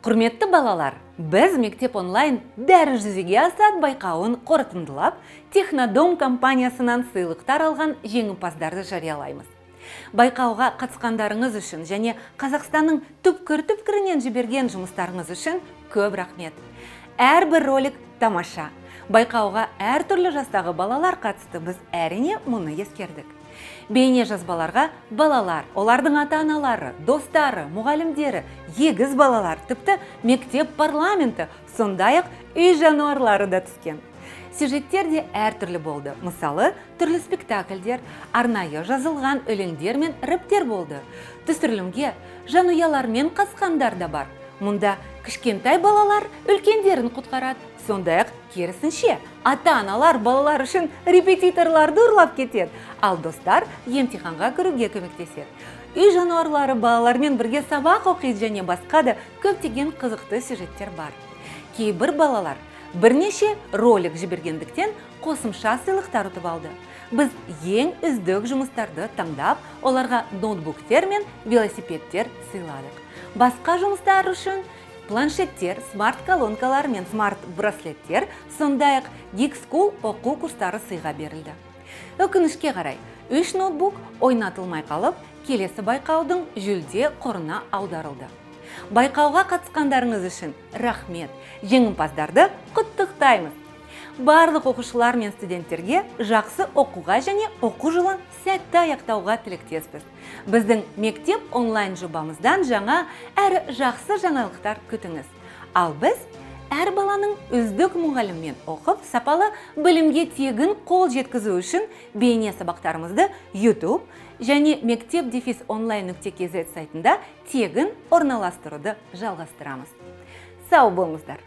Құрметті балалар, біз «Мектеп онлайн бәрі жүзеге асады» байқауын қорытындылап, Технодом компаниясынан сыйлықтар алған жеңімпаздарды жариялаймыз. Байқауға қатысқандарыңыз үшін және Қазақстанның түпкір-түпкірінен жіберген жұмыстарыңыз үшін көп рахмет. Әрбір ролик тамаша. Байқауға әртүрлі жастағы балалар қатысты, біз, әрине, мұны ескердік. Бейне жазбаларға балалар, олардың ата-аналары, достары, мұғалімдері, егіз балалар, тіпті мектеп парламенті, сондай-ақ үй жануарлары да түскен. Сюжеттер де әртүрлі болды. Мысалы, түрлі спектакльдер, арнайы жазылған өлеңдер мен рэптер болды. Түсірілімге жанұялармен қатысқандар да бар. Мұнда кішкентай балалар үлкендерін құтқарады. Сондай-ақ керісінше, ата-аналар балалар үшін репетиторларды ұрлап кетеді, ал достар емтиханға кіруге көмектеседі. Үй жануарлары балалармен бірге сабақ оқиды және басқа да көптеген қызықты сюжеттер бар. Кейбір балалар бірнеше ролик жібергендіктен, қосымша сыйлықтар ұтып алды. Біз ең үздік жұмыстарды таңдап, оларға ноутбуктер мен велосипедтер сыйладық. Басқа жұмыстар үшін планшеттер, смарт колонкалар мен смарт браслеттер, сондай-ақ Geek School оқу курстары сыйға берілді. Өкінішке қарай, үш ноутбук ойнатылмай қалып, келесі байқаудың жүлде қорына аударылды. Байқауға қатысқандарыңыз үшін рахмет. Жеңімпаздарды құттықтаймыз. Барлық оқушылар мен студенттерге жақсы оқуға және оқу жылын сәтті аяқтауға тілектеспіз. Біздің «Мектеп онлайн» жобамыздан жаңа әрі жақсы жаңалықтар күтіңіз. Ал біз әр баланың үздік мұғаліммен оқып, сапалы білімге тегін қол жеткізу үшін бейне сабақтарымызды YouTube және мектеп-онлайн.kz сайтында тегін орналастыруды жалғастырамыз. Сау болыңыздар!